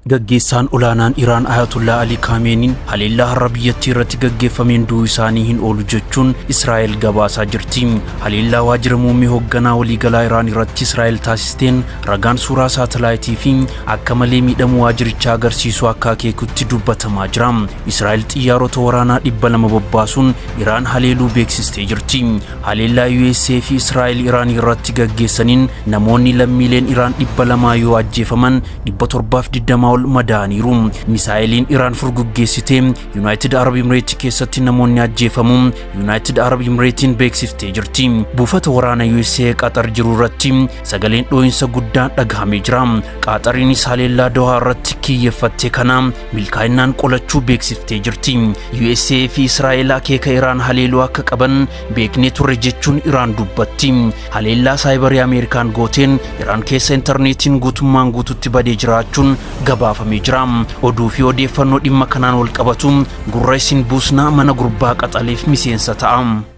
Gaggeessaan olaanaan Iraan Ayatollah Ali Kaameeniin haleellaa har'a biyyattii irratti gaggeeffameen du'uu isaanii hin oolu jechuun Israa'el gabaasaa jirti. Haleellaa waajjira muummee hoogganaa waliigalaa Iraan irratti Israa'el taasisteen ragaan suuraa saatalaayitii fi akka malee miidhamuu waajjirichaa agarsiisu akka akeekutti dubbatamaa jira. Israa'el xiyyaarota waraanaa 200 bobbaasuun Iraan haleeluu beeksistee jirti. Haleellaa USA fi Israa'el Iraan irratti gaggeessaniin namoonni lammiileen Iraan 200 yoo ajjeefaman, 720 ol madaa'aniiru. Misaa'eliin Iraan furguggeessitee Yuunaayitid Arab Imireetii keessatti namoonni ajjeefamuu Yuunaayitid Arab Imireetiin beeksiftee jirti. Buufata waraana USA Qaxar jiru irratti sagaleen dhoo'insa guddaan dhagahamee jira. Qaxariinis haleellaa Dohaa irratti kiyyeeffatte kana milkaa'inaan qolachuu beeksiftee jirti. USA fi Israa'el akeeka Iraan haleeluu akka qaban beeknee turre jechuun Iraan dubbatti. Haleellaa saayibarii Ameerikaan gooteen Iraan keessa intarneetiin guutummaan guututti badee jiraachuun gabaafamee jira. Oduu fi odeeffannoo dhimma kanaan wal qabatu gurra isin buusnaa, mana gurbaa qaxaleef miseensa ta'a.